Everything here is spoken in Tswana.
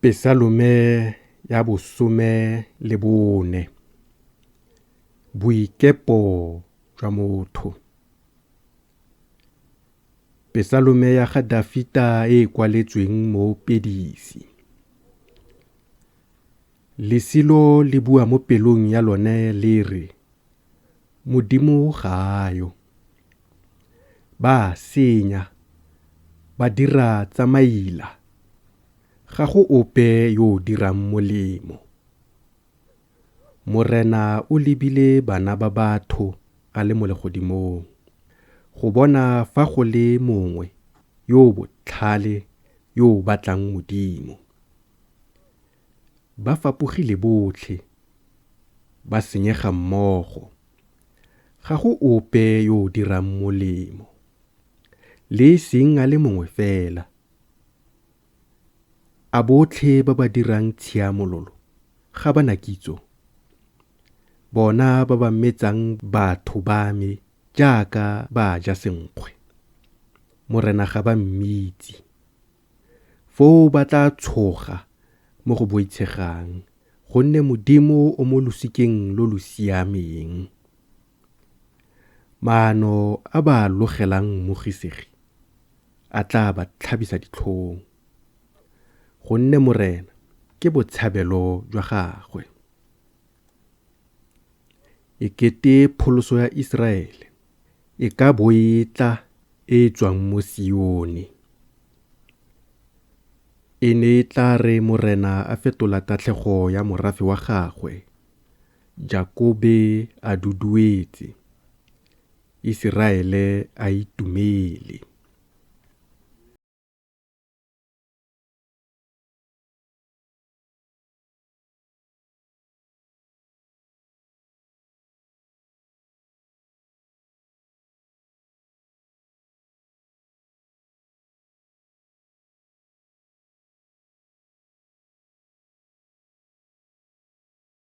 Pesalome ya bosome le bone. Boikepo jwa motho. Pesalome ya ga Dafita e e kwaletsweng moopedisi. Lesilo le bua mo pelong ya lone le re, Modimo ga a yo. Ba a senya, ba dira tsa maila, ga go ope yo o dirang molemo. Morena o lebile bana ba batho a le mo legodimong, go bona fa go le mongwe yo o botlhale yo o batlang Modimo. Ba fapogile botlhe, ba senyega mmogo, ga go ope yo o dirang molemo, le e seng a le mongwe fela. A botlhe ba ba dirang tshiamololo ga ba na kitso? Bona ba ba metsang batho ba me jaaka ba ja senkgwe, Morena ga ba mmitse. Foo ba tla tshoga mo go boitshegang, gonne Modimo o mo losikeng lo lo siameng. Maano a ba a logelang mmogisegi a tla ba tlhabisa ditlhong, gonne Morena ke botshabelo jwa gagwe. E kete pholoso ya Iseraele e ka bo e tla e e tswang mo Sione! E ne e tla re Morena a fetola tatlhego ya morafe wa gagwe, Jakobe a duduetse, Iseraele a itumele.